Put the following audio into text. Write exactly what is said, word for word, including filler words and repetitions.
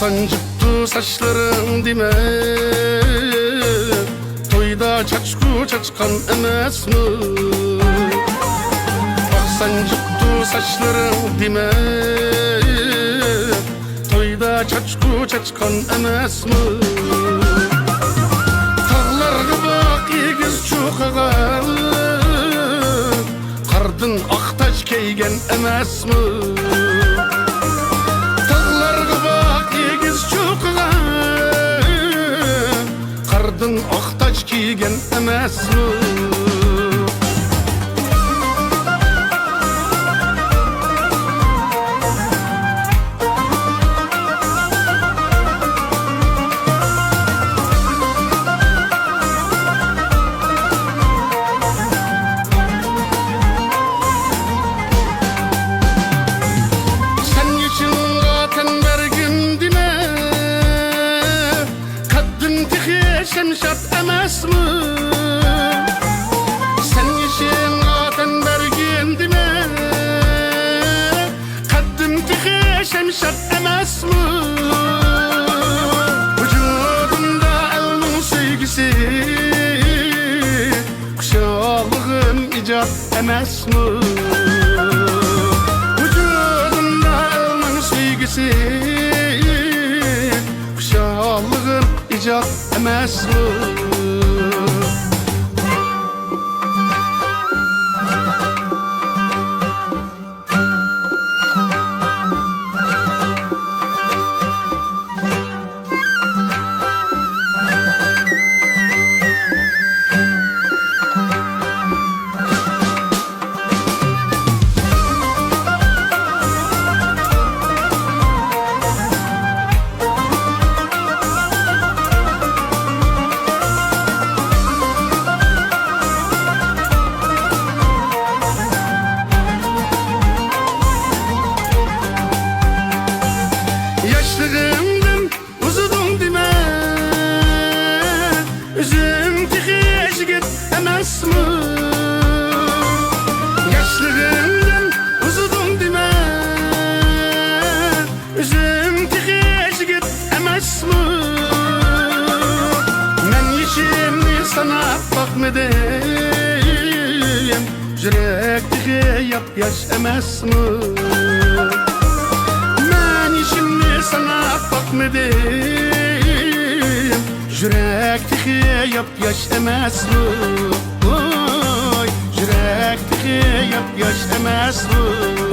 سانجىپتۇ ساچلىرىڭ دېمە، تويدا چاچقۇ چاچقان ئەمەسمۇ؟ ئاق سانجىپتۇ ساچلىرىڭ دېمە، تويدا چاچقۇ چاچقان ئەمەسمۇ؟ تاغلارغا باق ئېگىز چوقۇغان، قاردىن ئاق تاج كىيگەن ئەمەسمۇ؟ تاغلارغا باق ئېگىز چوقۇغان، قاردىن ئاق تاج كىيگەن ئەمەسمۇ؟ سەن يېشىلغا تەن بەرگىن دېمە، قەددىم تېخى شەمشاد ئەمەسمۇ؟ سەن يېشىلغا تەن بەرگىن دېمە، قەددىم تېخى شەمشاد ئەمەسمۇ؟ ۋۇجۇدۇمدا ئەلنىڭ سۆيگۈسى، خۇشاللىقىم ئىجاد ئەمەسمۇ؟ ۋۇجۇدۇمدا ئەلنىڭ سۆيگۈسى، خۇشاللىقىم ئىجاد ئەمەسمۇ؟ ياشلىقىڭدىن ئۇزىدىڭ دېمە، ئۆزۈڭ تېخى يىگىت ئەمەسمۇ؟ ياشلىقىڭدىن ئۇزىدىڭ دېمە، ئۆزۈڭ تېخى يىگىت ئەمەسمۇ؟ مەن يېشىمنى ساناپ باقمىدىم، يۈرەك تېخى ياپياش ئەمەسمۇ؟ مەن يېشىمنى ساناپ باقمىدىم، يۈرەك تېخى ياپياش ئەمەسمۇ؟ ۋوي، يۈرەك تېخى ياپياش ئەمەسمۇ؟